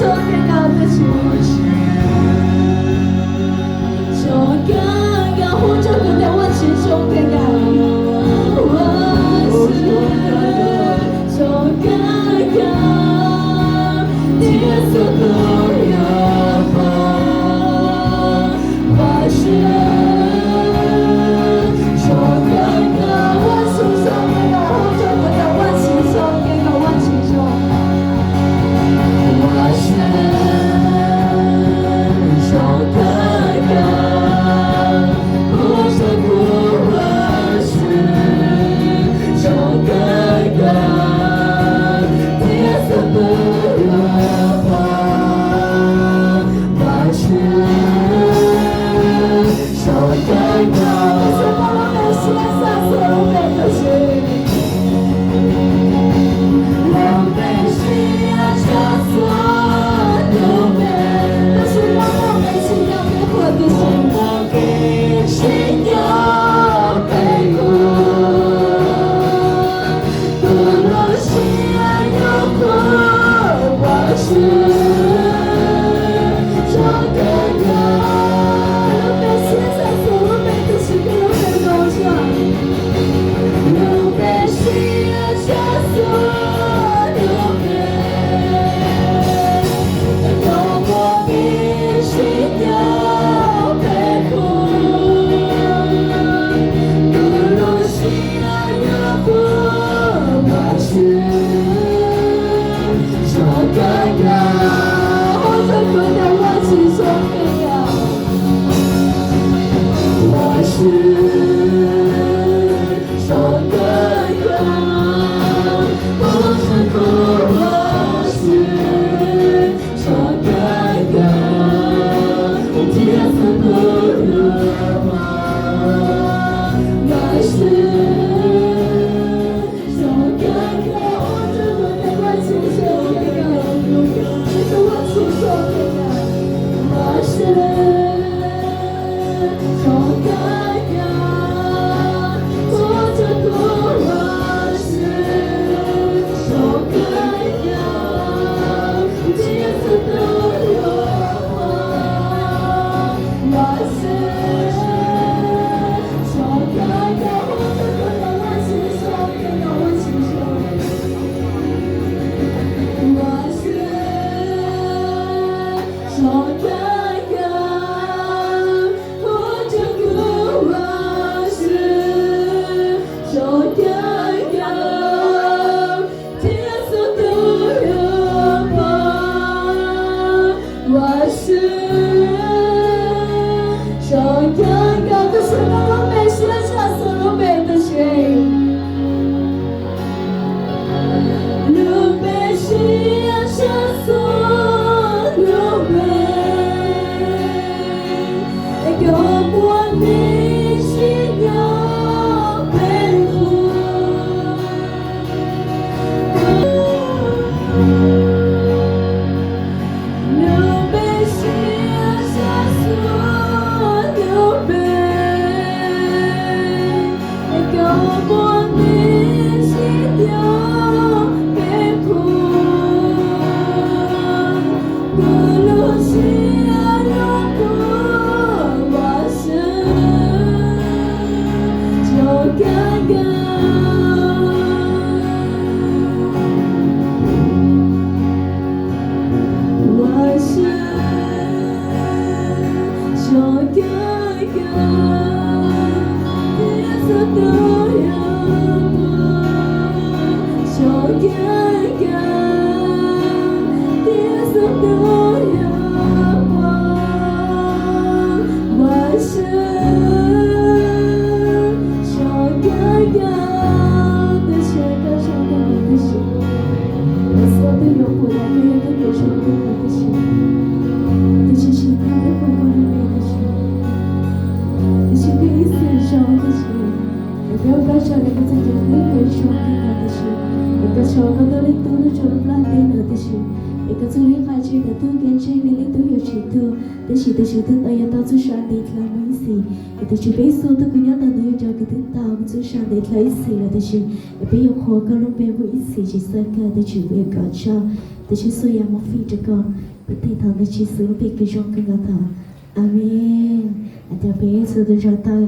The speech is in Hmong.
Zoo kawg nkaus tus Tswv. Zoo kawg nkaus, hu rau kuv tias Vajtswv zoo kawg nkaus. Vajtswv zoo kawg nkaus, thiab txhua tus yog pab Vajtswv. Zoo kawg nkaus, Vajtswv zoo kawg nkaus, hu rau kuv tias Vajtswv zoo kawg nkaus, Vajtswv zoo. Vajtswv zoo kawg nkaus, hu rau kuv Vajtswv zoo kawg nkaus, thiab txhua tus yog pab Vajtswv. Zoo kawg nkaus, tus Tswv, koj lub npe siab tshaj txhua lub npe tus Tswv. Lub npe siab tshaj txhua lub npe, tus Tswv, koj muaj kev tsim nyog peb qhuas tus Tswv. Tsim nyog peb qhuas, tus lub siab yuav qhuas Vajtswv. Zoo kawg nkaus, lub npe siab tshaj txhua lub npe tus Tswv, koj lub npe zoo tshaj. Lub npe siab tshaj txhua lub npe, koj muaj kev tsim nyog peb qhuas, tus lub siab yuav qhuas Vajtswv. Zoo kawg nkaus, hu rau kuv tias Vajtswv zoo kawg nkaus. Vajtswv zoo kawg nkaus, hu rau kuv Vajtswv zoo kawg nkaus, thiab txhua tus yog pab Vajtswv. Zoo kawg nkaus, hu rau kuv tias Vajtswv zoo kawg nkaus, tus Vajtswv zoo kawg nkaus. Vajtswv zoo kawg nkaus, hu rau kuv Vajtswv zoo kawg nkaus, thiab txhua tus yog pab Vajtswv. Zoo kawg nkaus, hu rau kuv tias Vajtswv zoo kawg nkaus, Vajtswv zoo. Vajtswv zoo kawg nkaus, hu rau kuv Vajtswv zoo kawg nkaus, thiab txhua tus yog pab Vajtswv. Zoo kawg nkaus, tus Tswv, koj lub npe siab tshaj txhua lub npe tus Tswv. Lub npe siab tshaj txhua lub npe, es koj muaj kev tsim nyog peb qhuas. Lub npe siab tshaj txhua lub npe, es koj muaj kev tsim nyog peb qhuas. Kuv lub siab yuav qhuas Vajtswv zoo kawg nkaus. Vajtswv zoo kawg nkaus, thiab txhua tus yog pab zoo kawg nkaus, thiab txhua tus yog pab Vajtswv zoo kawg nkaus. Tus Tswv, koj zoo kawg nkaus tus Tswv. Peb txhua tus yuav pom tias koj yog tus Tswv zoo kawg nkaus tus Tswv. Tus Tswv, tsis tag peb pom koj lub npe tus Tswv. Tus Tswv, koj ib txhis zoo tus Tswv. Tus Tswv tub kev ntseeg li leej tub yuav tsis tuag, tab sis tus Tswv twb tau yuav tau txuj sa ntev dlhau mus ib txhis. Es tus Tswv peb txhua tus kws nyob tau ntawm yus cov kws twb tau txuj sa ntev dlhau ib txhis lawm, tab sis es peb yuav qhuas koj lub npe mus ib txhis tsis txawj kawg, tus Tswv peb yuav kov tsaug. Tus Tswv txhua yam mus fij rau koj, peb thov ntawm Tswv Yexus lub npe kws zoo kawg nkaus thov, Amees. Hais tias peb txhua tus nrog tau